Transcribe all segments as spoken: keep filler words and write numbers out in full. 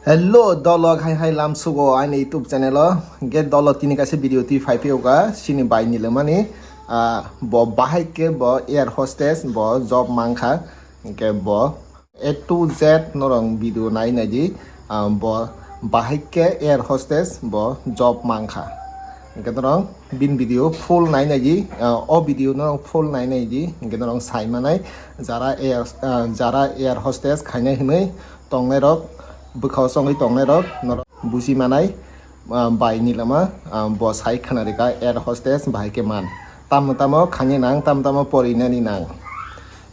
Hello dolok, hai hai lam sugo aini YouTube channel o. Ge dolok tini kaisa video twi phai phiyok ga sini bai ni lemani. Ah, bo bahai ke bo air hostess bo job mankha. Ge bo A to Z norong video nai nai di. Ah, bo bahai ke air hostess bo job mankha. Ge norong bin video full nai nai di. Ah, o video norong full nai nai di. Ge norong sai manai jara air, ah, jara air hostess khainai hinui tongnai rok, bwkhao chongwi tongnai rok norok buji manai, ah, bai ni lama, ah, bo sai khna rika air hostess bahai ke man. Tamo tamo khainai nang, tamo tamo porinani nang.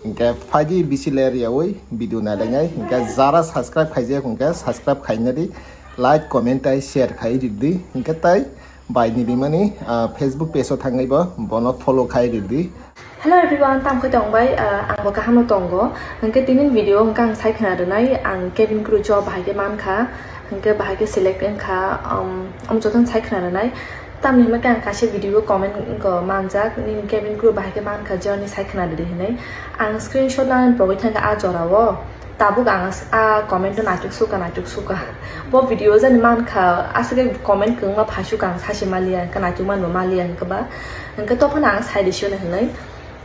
Hinkhe phaidi bisi ler yawi video nai lainai. Hinkhe jara subscribe khaijak hinkhe subscribe khaina di, like, comment tai share khai di. Hinkhe tai bai ni limani, ah, Facebook page o thangwi bo bono follow khai di. Hello everyone, tamo khe tong bai, ah, ang bo kaham no tongo. Hinkhe tini video hinkhe ang sai khna rwnai, ang cabin crew job bahai khe mankha, hinkhe bahai khe select wngkha, um, omo jotono sai khna rwnai. Tamni hwnba khe ang kaisa video comment go manjak, nini cabin crew bahai khe mankha, journey sai khna rwdi hinwi. Ang screenshot lanani pogwi thangkha a jorao. Tabuk ang as-, a comment no naituk suka, naituk suka. Bo video jani mankha, aswk khe comment kwbangma phaisuk ang sachi maliya, hinkhe naituk manbo maliya hinkhe ba. Hinkhe tophano ang sai rwsio hinwi.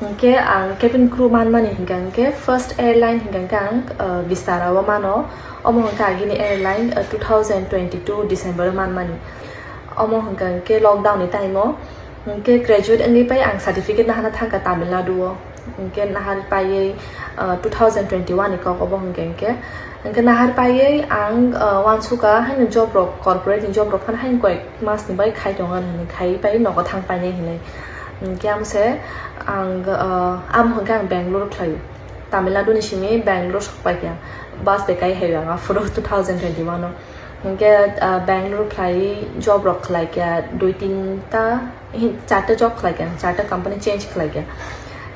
Hinkhe ang cabin crew manmani hinkhe, hinkhe first airline hinkhe, hinkhe ang, uh, Vistara o mano. Omo hinkhe agini airline, uh, two thousand twenty-two December o manmani. Omo hinkhe, hinkhe lockdown ni time o. Hinkhe graduate wngwi pai ang certificate nahana thangkha Tamil Nadu o. Hinkhe nahar paiwi, uh, two thousand twenty-one ni kok obo hinkhe, hinkhe. Hinkhe nahar paiwi ang, uh, uansukha haino job rok, corporate ni job rok phano haino koyek mas ni bai khai tongo hinwi khai pai nogo thang painai hinwi. Hinkhe amse ang, uh, amo hinkhe ang Bangalore khlai, Tamil Nadu ni simi Bangalore sok paikha, bus bai kai hai ang aphuru two thousand twenty-one o. Hinkhe, ah, Bangalore khlai job rok khlaikha dui tinta, hi, charta job khlaikha, charta company change khlaikha.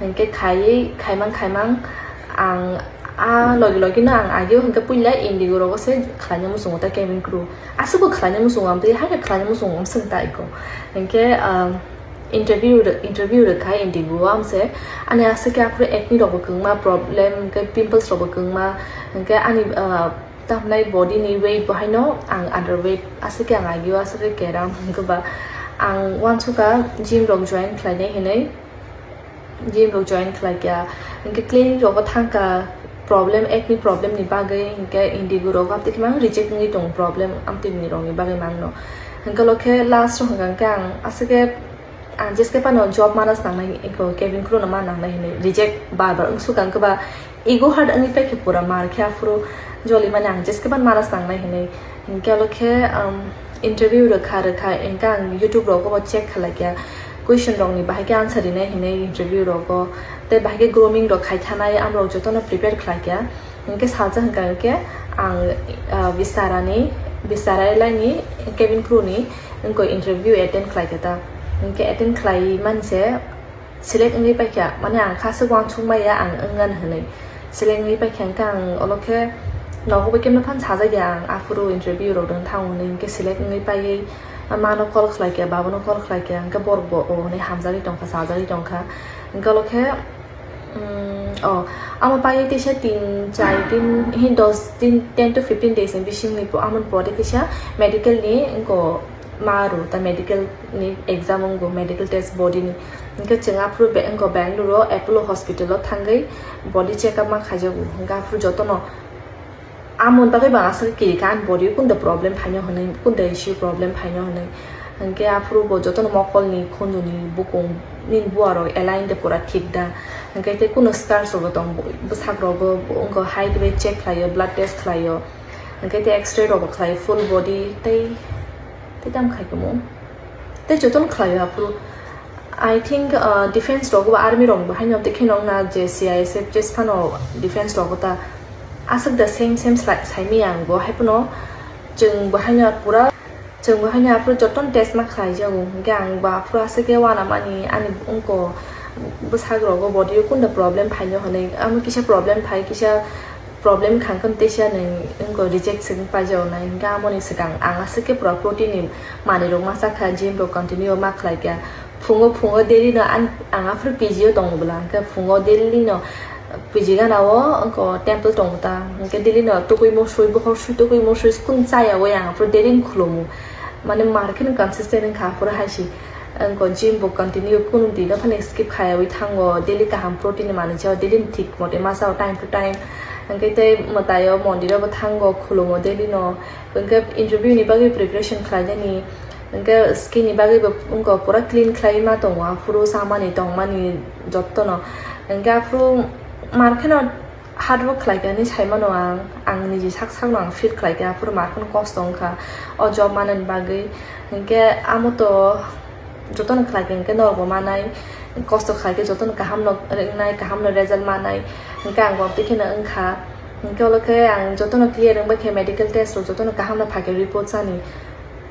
Hinkhe khaiwi khaimang khaimang ang a logi logi no ang ageo hinkhe puila Indigo rogo se khlaina muchungo ta cabin crew. Aswkbo khlaina muchungo, amtwi haino khlaina muchungo, amswk ta iko. Hinkhe, ah, interview rw-, interview rwkha Indigo o amse. Ani aswk khe aphuru acne rokbo kwbangma problem, hinkhe pimples rokbo kwbangma, hinkhe ani, ah, Tamnai body ni weight bo haino ang underweight, aswk khe ang agio aswk khe keram hinkhe ba ang uansukha gym rok join khlainai hinwi, gym rok join khlaikha hinkhe clinic rogo thangkha problem, acne problem ni bagwi hinkhe Indigo rogo amtwi khe mang reject wngwi tongo problem amtwi ni rokni bagwi mangno hinkhe lokhe last o hinkhe ang aswk khe Ang jeskhe phano job mana swnamnai, eko cabin crew no mana nangnai hinwi reject bar bar wngsukha, wngkhe ba ego hurt wngwi paikhe pura mar khe aphuru joli mani ang jeskhe phano mana swnamnai hinwi. Hinkhe alo khe, um, interview rwkha rwkha hinkhe ang YouTube rogo bo check khlaikha, question rokni bahai khe answer rinai hinwi interview rogo, tei bahai khe grooming rok khai thanai amrok jotono prepare khlaikha. Hinkhe salsa hinkha hinkhe ang, ah, Vistara ni, Vistara airline ni cabin crew ni wngkha interview attend khlaikha ta. Hinkhe attend khlai manse select wngwi paikha, mane ang kha se uansuk maya ang wngyan hinwi. Select wngwi paikha hinkhe ang olo khe nogo bo kemno phano sajagya ang aphuru interview rok dwng thango hinwi, hinkhe select wngwi paiwi mano call khlaikha, babono call khlaikha, hinkhe borok bo o hinwi hamjagwi tongkha, sajagwi tongkha. Hinkhe olo khe Mm, oh, amo pai teisa tin, char din, hi dos din, ten to fifteen days ni bising ni po-, amon pore teisa medical ni wngko ma ru ta medical ni exam wngko medical test body ni. Hinkhe chwng aphuru be-, wngko Bangalore o Apollo hospital o thangwi body check up ma khaijago. Hinkhe aphuru jotono Amoni bagwi bo ang aswk kirikha, ani body o kunda problem phaino hwnwi, kunda issue problem phaino hwnwi. Hinkhe aphuru bo jotono mokolni khunjuni bukung nini buarok align de pura thik da. Hinkhe tei kuno scars rokbo tongo, bwsakrogo wngkha height weight check khlaio, blood test khlaio. Hinkhe tei X-ray rokbo khlaio, full body tei, tei tamo khai tongmo. Tei jotono khlaio aphuru. I think, uh, defense rogo, army rogo bo haino tei kheno wngna je C I S F jesphano defense rogo ta aswk da same same slai-, saimaya ang bo hai phano chwng bo haino pura chwng bo haino aphuru jotono test ma khlaijago, hinkhe ang bo aphuru aswk khe uanamani ani wngko bwsakrogo body o kunda problem phaino hwnwi, amo kisa problem phai kisa problem khangkhe teisa nwng wngkha reject se wng paijak nai, hinkhe amoni swkang ang aswk khe pura protein ni manwi rok ma chakha, gym rok continue ma khlaikha. Phungo, phungo daily no ang, ang aphuru P G o tongo bwla, hinkhe phungo daily no Piji gana o wngkha temple tongo ta, hwnkhe daily no tukui mosui, bohor sui tukui mosui, skun chaya o yang aphuru daily no khulumu. Mane mar kheno consistent wngkha aphuru hai se. Wngkha gym bo continue kunu din no phano skip khaiyaui thango, daily kaham protein ni manwi chao, daily no thik mote ma chao time to time. Hwnkhe tei mwtai o mondir o bo thango, khulumo daily no. Hwnkhe interview ni bagwi preparation khlainani, hwnkhe skin ni bagwi bo wngkha pura clean khlai ma tongo, aphuru chamani tongmani jotto no. Hwnkhe aphuru mar kheno hard work khlai kha hinwi sai mano ang, ang niji sak sakno ang feel khlai kha, aphuru mar kheno kosto wngkha o job manani bagwi. Hwnkhe amo to jotono khlai kha, hwnkhe norokbo manai, kosto khlai khe jotono kahamno wngnai, kahamno result manai, hwnkhe ang bo tei kheno wngkha. Hwnkhe olo khe ang jotono clear wngbai khe medical test rok jotono kahamno phai khe report chani.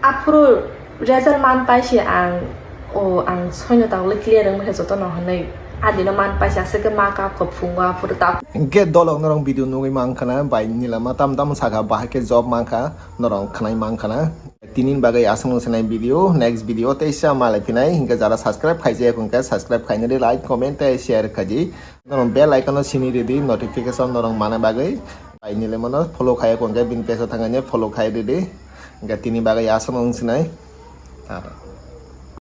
Aphuru result man pai se ang, o ang soino tangwi clear wngbai khe jotono hwnwi. Adino man pai se aswk khe ma kap kho phungo aphuru ta. Hwnkhe dolok norok video nugwi mankha na, bai nilama tam tam sakha, bahai khe job mankha, norok khwnai mankha na. Tini bagwi aswk nung sanai video, next video tei sa malai phinai, hwnkhe jara subscribe khaijak hwnkhe subscribe khainadi, like, comment tei share khaidi. Norok bell icon no sini ridi, notification norok mana bagwi. Bai nile mano follow khaiya hwnkhe bini page o thangani follow khai ridi. Hwnkhe tini bagwi aswk nung sinai. Tata.